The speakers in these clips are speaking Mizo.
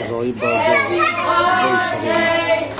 Zawi birthday vawi sarih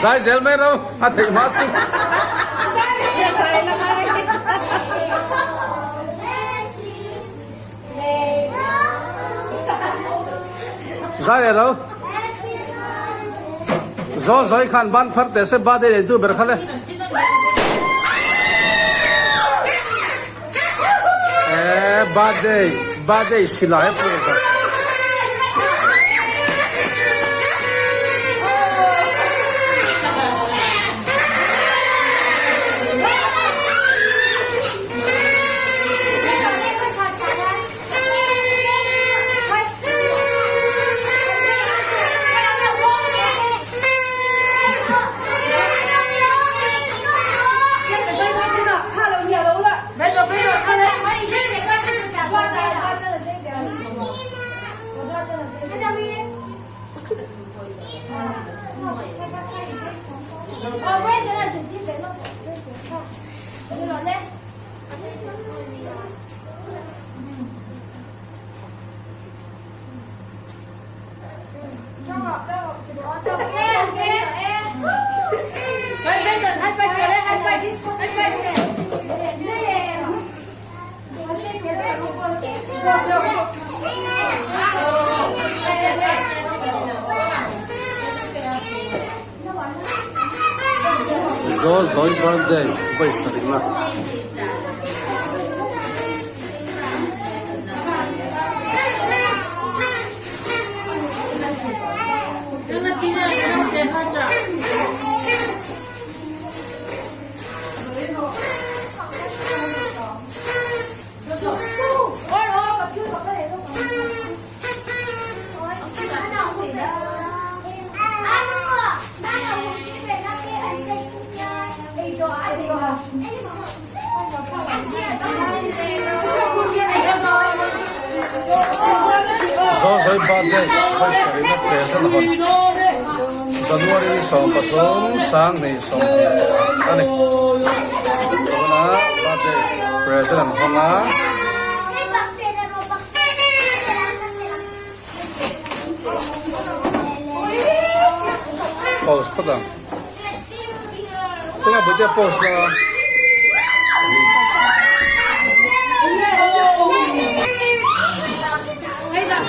Zai zel mai ro a theih hma chu. Zai leh lo. Zaw zawi khan ban phar teh se birthday nei tu ber kha le. Eh birthday birthday silai a pur ka. Zawl zawi birthday vawi sarihna. Zawzawih birthday vawi sarihna present hawn January ni 13 2021 a ni. Tuna birthday present an hawng a. Post phawt ang. Tunga buaite post la.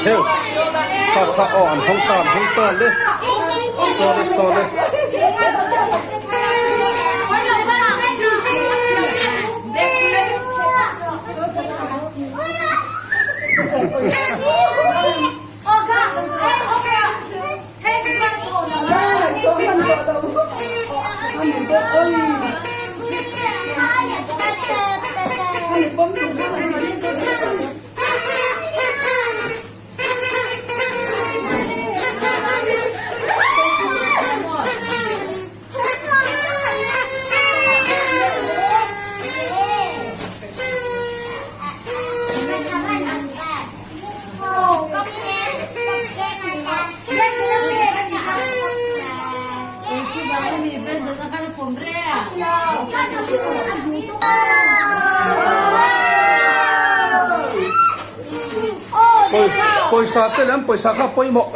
Heu. Kha kha aw an hawng ta an hawng ta le. Saw le saw le. Pawisa te leh an pawisa kha pawimawh.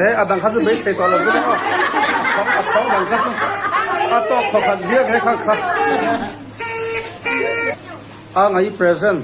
He a dang kha chu beisei tawh lo vek a a chho dang kha chu a tawk thaw khat viak he kha kha a ngai present.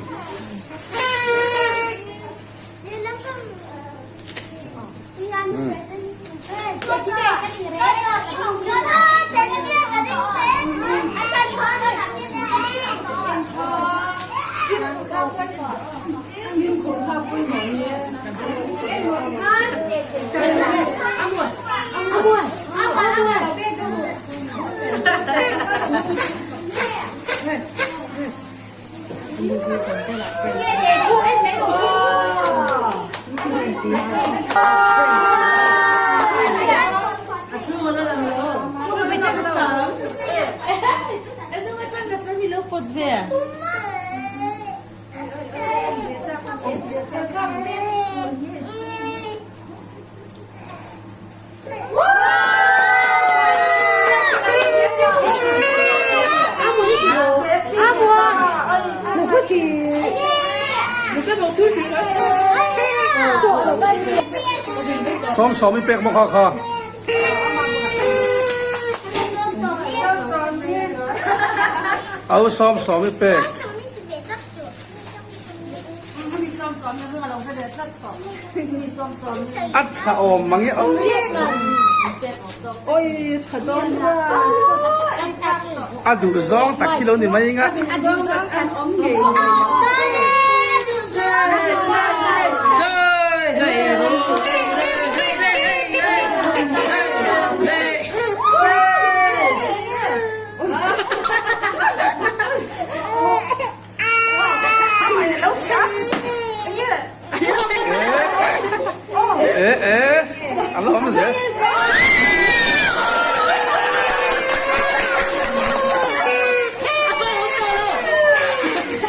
Sawmsawmi pek bawk a kha. Au sawmsawmi pek. A tha awm mang e aw. A duh zawng tak hi lo ni mai nga. Eh eh a la awm zel.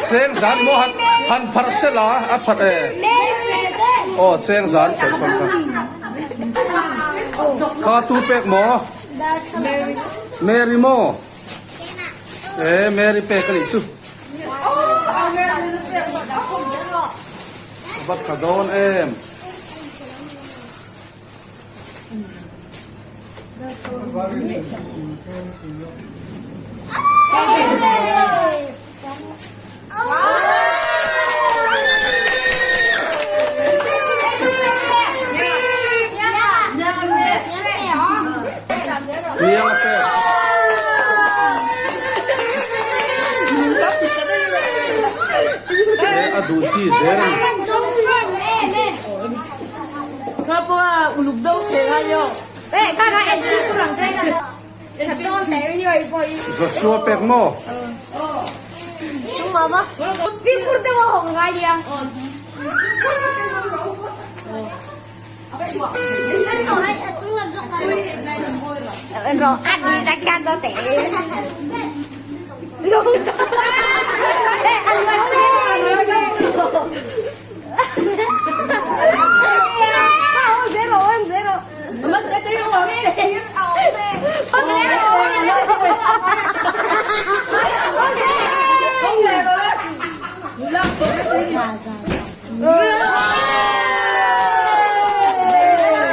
Cheng zan maw han han pharh sela a pharh e. Aw cheng zan sawi chhawn kha. Kha tu pek maw? Mary maw? E Mary pek a nih chu. Va tha dawn em. Hniang a pek. He a duh chi zel a ni. Joshua pek maw?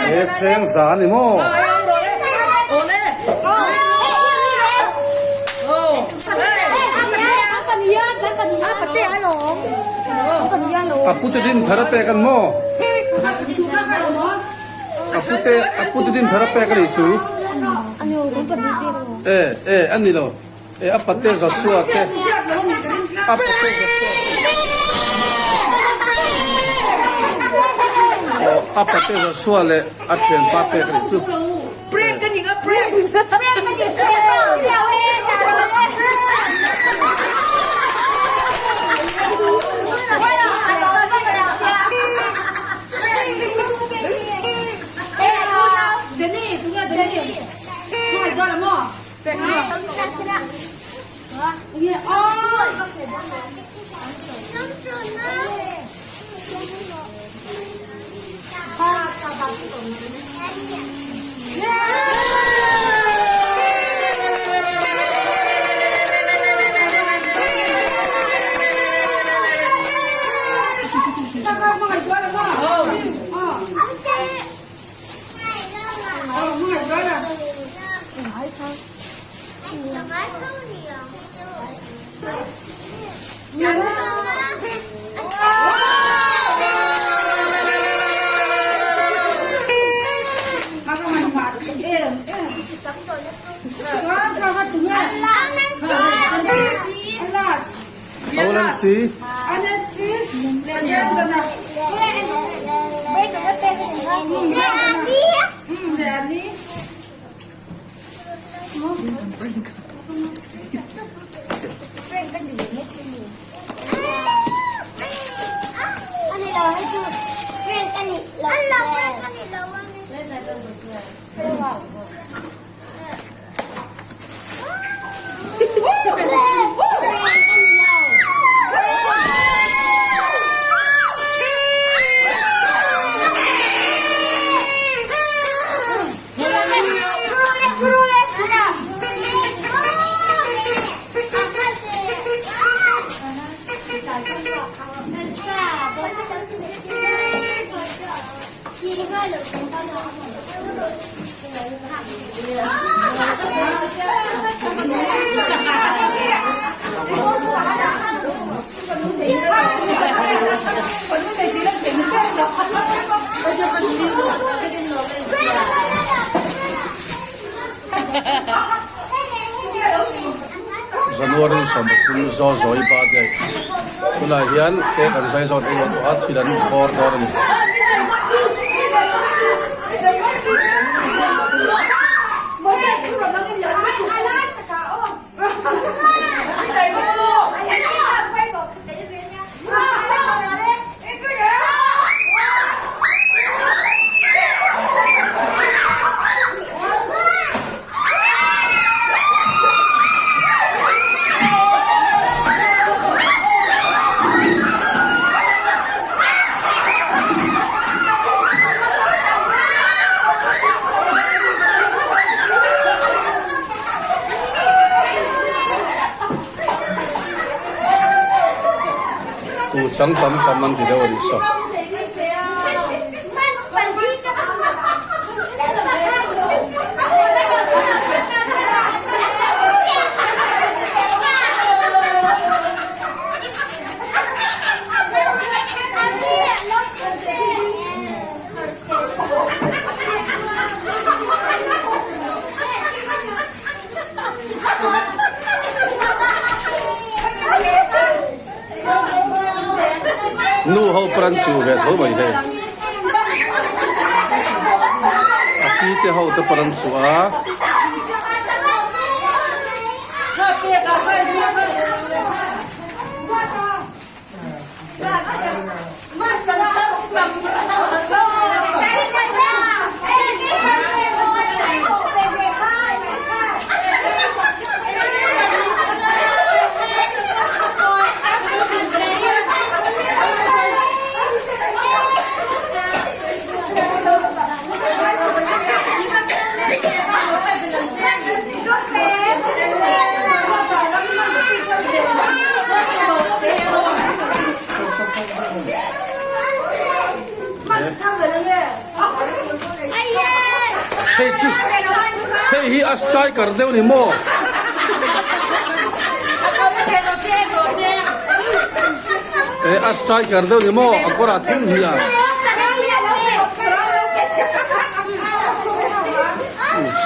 He cheng za a ni maw? A pute din thar a pek an maw? A pute a pute din thar a pek a nih chu. E e a ni lo. E a pate Joshua te a pate Joshua aw a pate Joshua leh a thianpa pek a nih chu. Prank ka ni nga prank. Prank ka ni chu. Danny, tu nga Danny. Tu ngai do la mo. Aulan si. January 30 zaw zawi birthday tunah hian cake an zai zawt engemaw tawh a thil an bawr dawn a ni. Tu chang tam tam an ti deuh a nih saw. Nu ho pawh an chu ve tho mai hei a pi te ho te pawh an chu a. Hei chu hei hi a striker deuh ni maw? E a striker deuh ni maw? A kawrah thum hi a.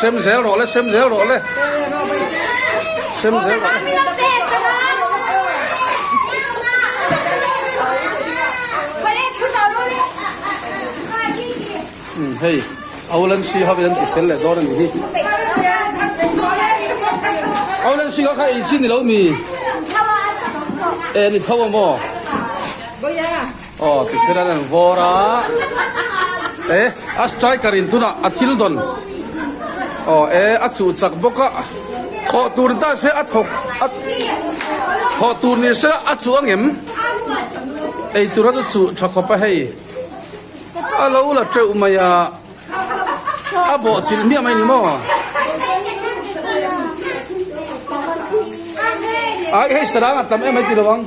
Sem zel rawh le, sem zel rawh le. Sem zel rawh le. Hei Aulan si ho in an ti fel leh dawn a nih hi. Aulan si kha kha ei chi ni lo mi? E ni tho a maw? Aw tikhian an han vawr a e a striker in tunah a thil dawn aw e a chuh chak bawk a thawh tur ni ta se a thawk a thawh tur ni se a chuh ang em ei tur a chu chuh tha khawp a hei a lo la teuh mai a a bawh chilh hmiah mai ni maw ai hei sarang a tam em mai ti lo ang.